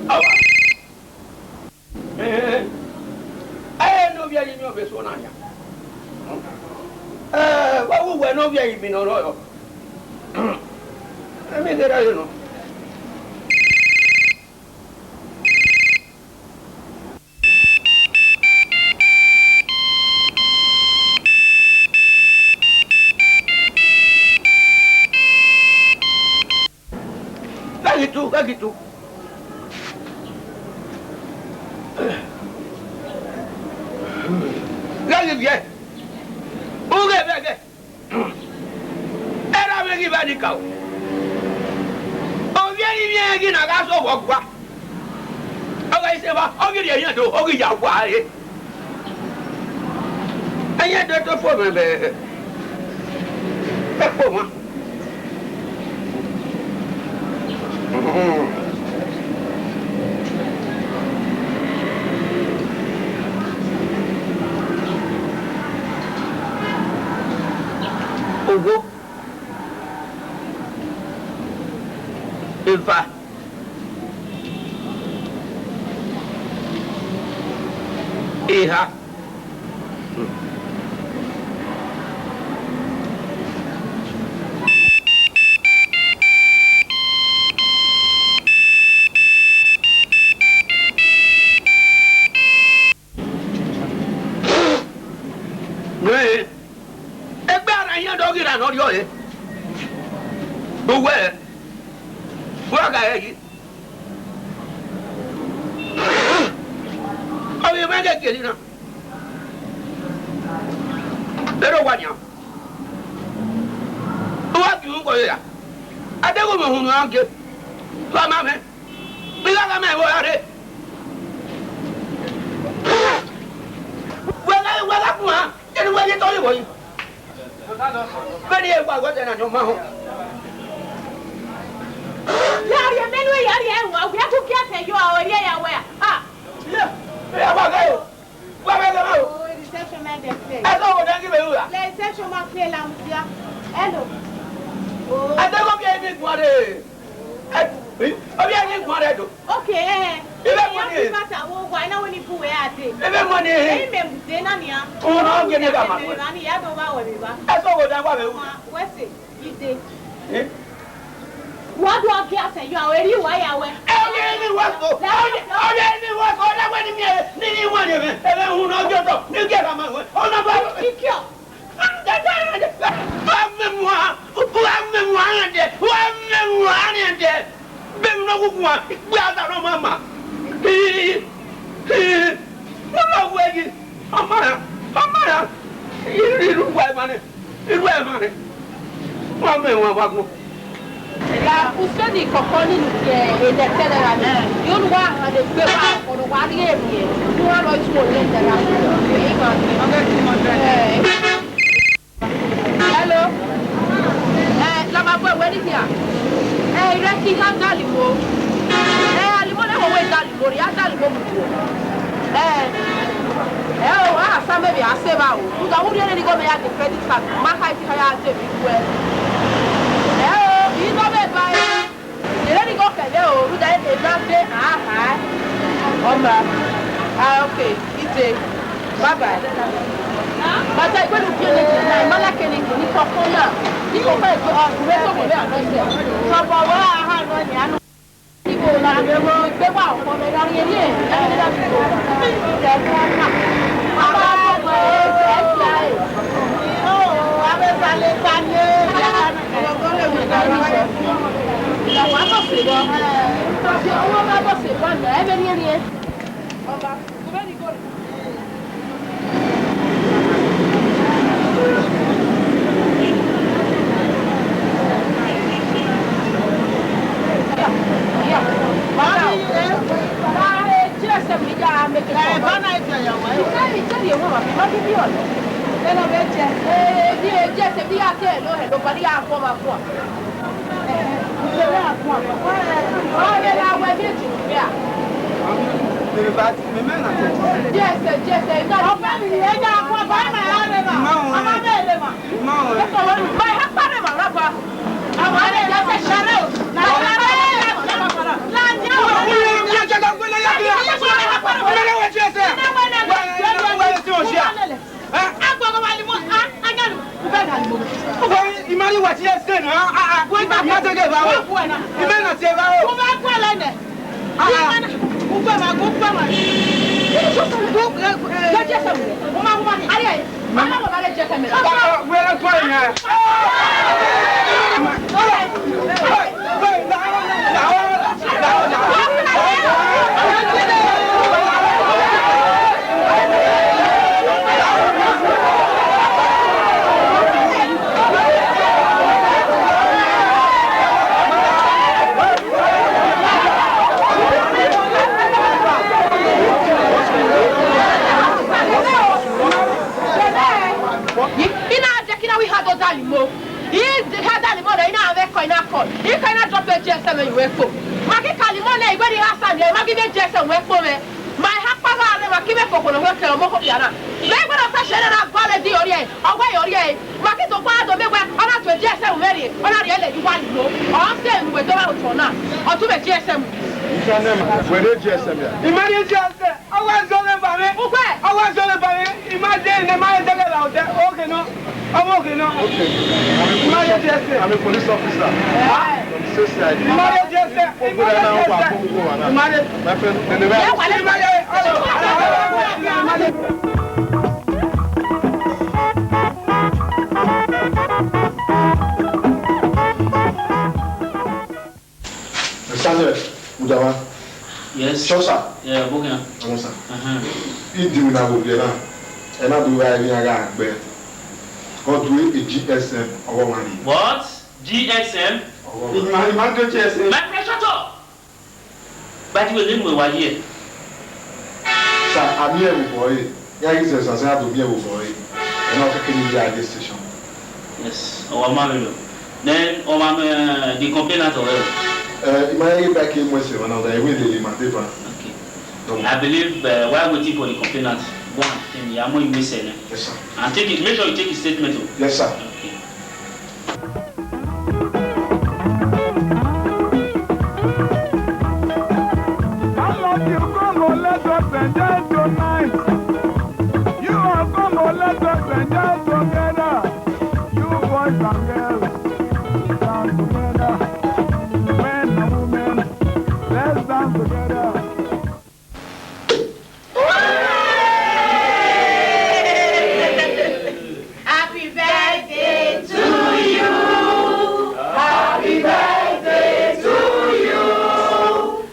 ọ wa. Eh, eh, eh, ne ovbi ẹre imiọn vbe eso na yan. Eh, wa wu wẹ ne ovbi ẹre imi ne ọ rrọọ. Emwi ghe ra ye nọ. Gha ghi tu, gha ghi tu. Gha ghi viẹ. U ghẹ vbe ẹghẹ. Erha mwẹ ghi vba ni ka o. Ovbi ẹrinmwi ẹnrẹn ghi na gha sẹ ovbi ọgua. Ọ gha sẹ evba, ọ ghi rhie ẹyẹn do, ọ ghi ya wa re. Ẹyẹn do to fo mwẹ vbe ekpo mwa. Owo. Eva. Eha. Wẹ, egbe ara iran do ghi ra ne ọ rriọ re. Uwẹ, wa gha rẹ yi. Ọ vbe mwẹ ghe gie ni na. Ero wa nian. Uwa gie uhunmwu ghe ya. Adeghẹ mẹ uhunmwu ne ọ gie. Wa ma mwẹ. Vbe I gha gha ma ẹvbo ra rre? Vbene e wa wẹ ẹdẹ na ni ọ ma họn. Ya rhie mẹ nuẹn, ya rhie ẹwaẹn, wẹ a ku gie ẹsẹ yọ, ọ rhie ya wẹ a. Ah, lo. Ẹ wa ghe o. Wa vbe lọ o. Oh, reception ma dẹ fẹ. Ẹ sọ wo dẹ ghi vbe ru ra? Reception ma fẹ la mudia. Hello. Oh. Ade ko bi ẹre ni guan re. Ẹ, ọ bi ẹre ni guan re do. Okay, eh. Ebe mọ ni. Pata wo wa ina wo ni bu we ade. Ebe mọ ni. Ẹ mẹ mu de na nia. Ọmọ na gele ga ma. Ebe ni ya do wa wẹ vbe ba. Ẹ sọ wo dẹ wa vbe ru. Wa, wẹ se. Ide. Eh? Wa do gie ẹsẹ yọ, eri wa ya wẹ. Ẹ, ọ ghi ni wa so. Ọ ghi, ọ ghi ni wa so, ọ na wẹ ni miẹn, ni, ni wa ni mwẹ. Ebe hu na ghi otọ, ni gie ẹre ma wẹ. Ọ na ba. Ikio. Wa mẹ mua, wa mẹ mua rẹn dẹ, wa mẹ mua rẹn dẹ. Bẹghe ne ọ gu guan, ikpia da ne ọ ma ma. Hii, hii, ne ọ ma wẹ yi, ọ ma ra, ọ ma ra. Iru, iru wa emwa nẹ, iru wa emwa nẹ. Wa mẹ emwa wa gbọn. La useni kọkọ ni nu ke edẹ kẹdẹ ra ni. Yo nu wa han de gbe wa, ọkọ ne wa rhie emwi, ne wa rọ tuo ne edẹ ra. Ima. Eh. Hello. Eh, la ma bu ẹwẹ ni hia. Eh, irẹki ha dalimo. Eh, alimo ne ho we dalimo, ya dalimo mu tuo. Eh. Eh, o, a sa mẹ vbe a se vba o. Uga, u rhie ne ni go mẹ ya de credit card. Ma kha iti kha ya de vbe iwẹ. Eh, o, i do vbe ba e. Yẹrẹ ni go kẹlẹ o, rhunmwuda ena de a ha. Ọ ma. Ah, okay, ide. Bye bye. Bata ikpe nu fi ene ke na, ima like ene ke ni kọkọ na. Ni kọkọ egbe, ọ, ure to mo vbe anọ sẹ. Sọbọ wẹ a ha nọ yan nọ. Ibo na, igbe wa ọkọ mẹ gha rhie rhie. Imani wa ti ẹsẹ na, a, a, a, ima te ghe vbe aro. Imẹ na tie vbe aro. I na dekẹ I na wẹ I ha do dalimo. I ha dalimo na, I na mwẹ ẹko, I na kọ. I ka I na drop G S M ye uwẹ kpo. Ma ghi ka limo nẹ, I wẹ ne I ha sa nian, I ma ghi vbe G S M wẹ kpo mwẹ. Ma eha kpa gha rre, ma ki vbe fo okhuo ne ọ wẹ kẹ ọmọ okhuo khian na. Vbe I wẹ ne ọ sa sẹ nẹ na gualọ di ọriẹre, ọ wẹ ya ọriẹre. Ma ki do gua do miẹn wẹ ọ na tue G S M mwẹ rrie, ọ na rhie lele uwa limo. Ọ sẹ enu wẹ do vbe otọ na, ọ tue G S M. Wẹ rhie G S M ya. I ma rhie G S M. Ọ wa zọlọ eva mwẹ. Ugbẹ. Ọ wa zọlọ eva mwẹ. I ma de ne ma dẹghe la odẹ. Oke nọ. Ọmọ oke nọ. Okay. I ma rhie G S M. I'm a police officer. From C I D. I ma rhie G S M. I ma rhie G S M. I ma rhie. My friend, the name is. Samuel, Udama. Yes. Sure, sir. Yeah, book him. Come on, sir. Uh-huh. He do na go there now. And I do right here, I got back. Go do a G S M. What? G S M? My, my G S M. My friend, shut up! By the way, name we were here. Sir, I'm here with boy. Yeah, he's a sir, I'm here with boy. Ẹna ọ kẹkẹ ni ya radio station. Yes, ọ wa ma vberriọ. Then, ọ wa mẹ, eh, the complainant ọrẹ. Eh, I ma ye ba ke mu ẹse emwa na, ọ da wẹ lele ima deba. Okay. No. I believe, uh, while waiting for the complainant, go and attend. Ya mu iwe sẹ nẹ. Yes, sir. And take it, make sure you take his statement o. Yes, sir. Okay. I love you, Congo, let us enjoy tonight. You are Congo, let us enjoy together. You boys and girls, dance together. Men and women, let's dance together. Happy birthday to you. Happy birthday to you.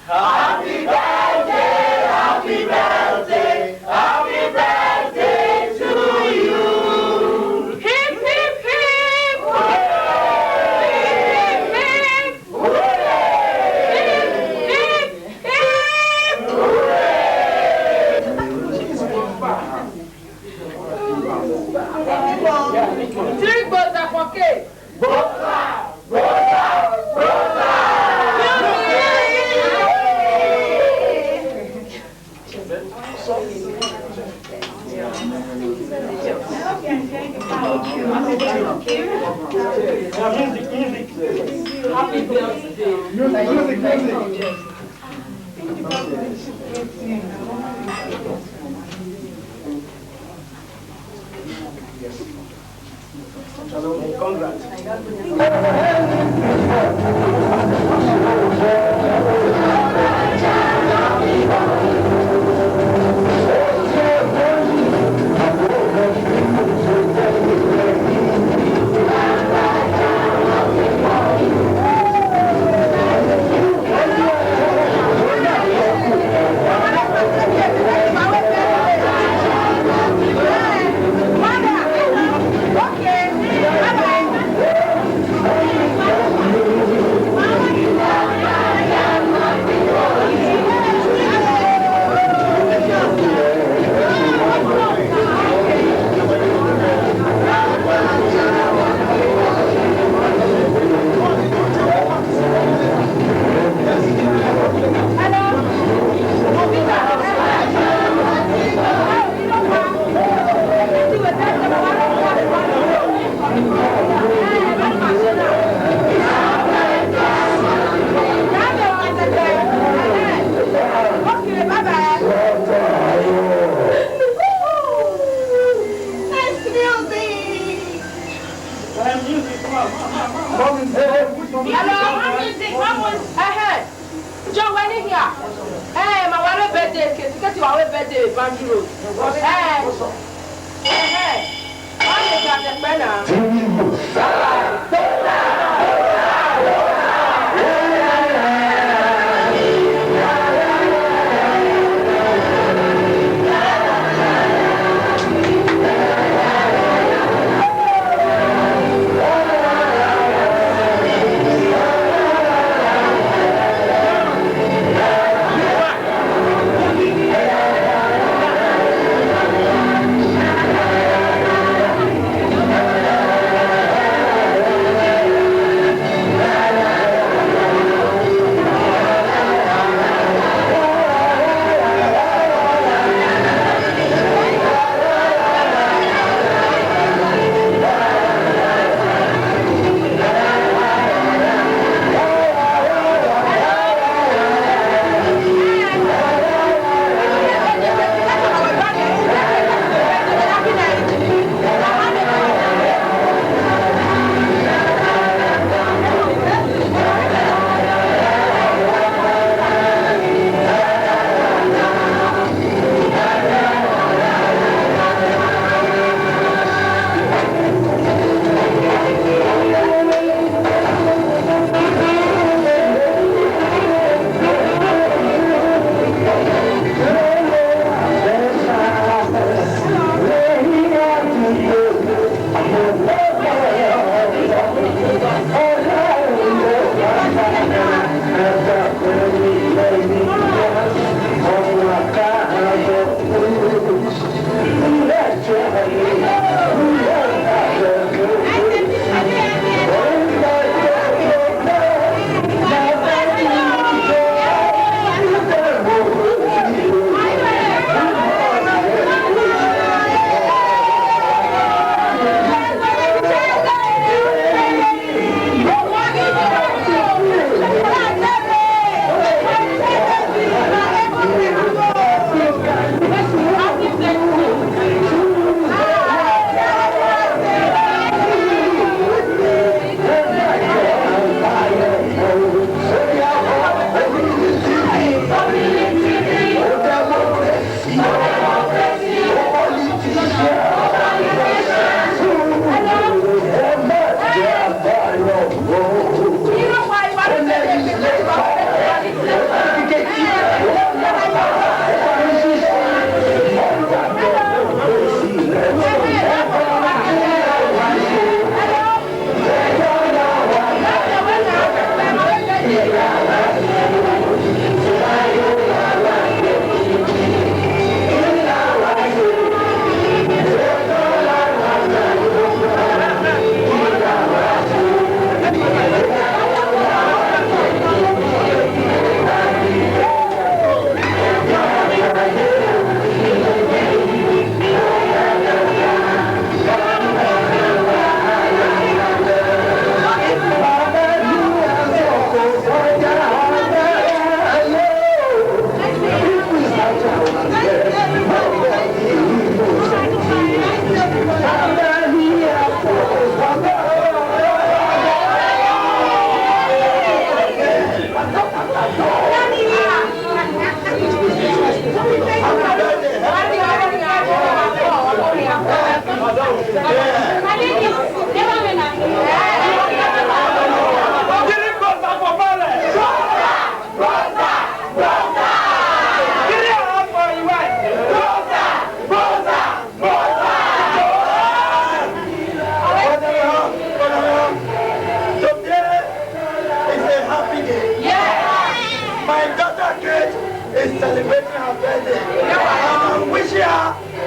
Happy birthday, happy birthday, happy birthday to you. Hip, hip, hip. Hip, hip, hip. Three gboza for cake. Happy birthday. Music, music, music. Congrats. Nice music. Hello, music, vamos. Ẹhẹ. Jọ wẹ ni hia. Ẹ, ma wa rre birthday, kẹti kẹti wa rre birthday Banju Road. Ẹ, ẹhẹ. Wa lele a vbe ẹkpẹ na.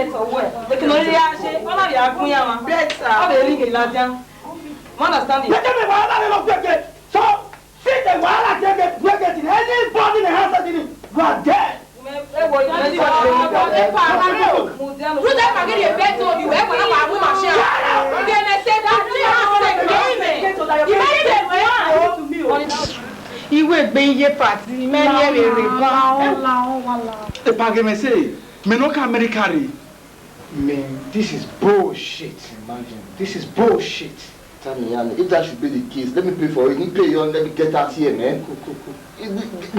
Ẹsẹ ọwẹ, ekene ọ rhirhi a ṣe, ọ na rhie a gun iran mwa. Better. Ọ vbe rinmwian ladian. You understand me? Vbe te mẹ wahala rre nọ guẹguẹ. So, since the wahala dey get, dey getting, anybody in the house, you are dead. Ẹ wo, ẹ wo, ẹ wo, ẹ wo, ẹ wo. Mudia, mudia. Mudia, mudia. Iwẹ egbe iye party, mẹ ni ẹ vbe rre ban. Epa ghe mẹ sẹ, mẹ ne ọ ka America rre. Man, this is bullshit. Imagine. This is bullshit. Tell me, Yanni, if that should be the case, let me pay for it. You pay your, let me get out here, man. Cool, cool, cool.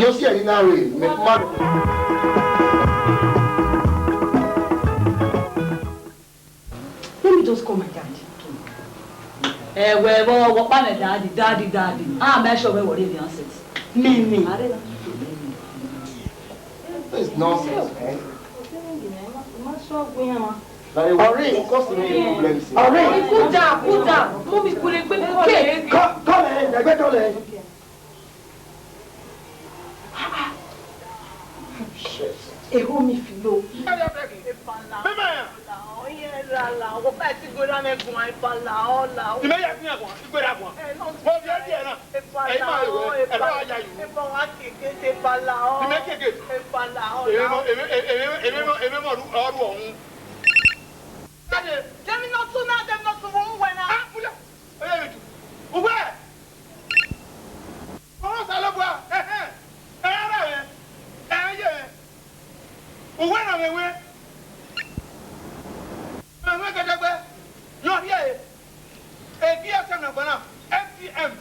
You see, you know, man. Let me just call my dad. Eh, well, well, what kind of daddy, daddy, daddy? Ah, make sure we worry the answers. Me, me. This is nonsense, man. Ọ̀rẹ́. Ọ̀rẹ́. Cool down, cool down. Mú mi kúrò pé mo kè. Kọ́, kọ́ lẹ̀, ẹgbẹ́ kọ́ lẹ̀. Shit. Eho mi filo. Mama. Imẹ ya fi ẹguan, igbera guan. Mo fi ẹdi ẹna. Ẹ̀yin máa wẹ̀, ẹ bá wa ya yòó. Imẹ keke. Èmi mọ, èmi, èmi, èmi mọ, èmi mọ ọrú ọ̀hún. Jẹ́mi náà tún náà, jẹ́mi náà tún wọ́n wẹ̀ náà. Ah, múlẹ̀. Ẹ yẹ mi jù. Uwẹ́. Ọmọ Osanobua, ẹhẹn, ẹ ra mwẹ, ẹ ye mwẹ, uwẹ na mwẹ wẹ, mwẹ wẹ gẹdẹgbẹ, yọ rhie ẹre, e G S M na gbọna, M T N,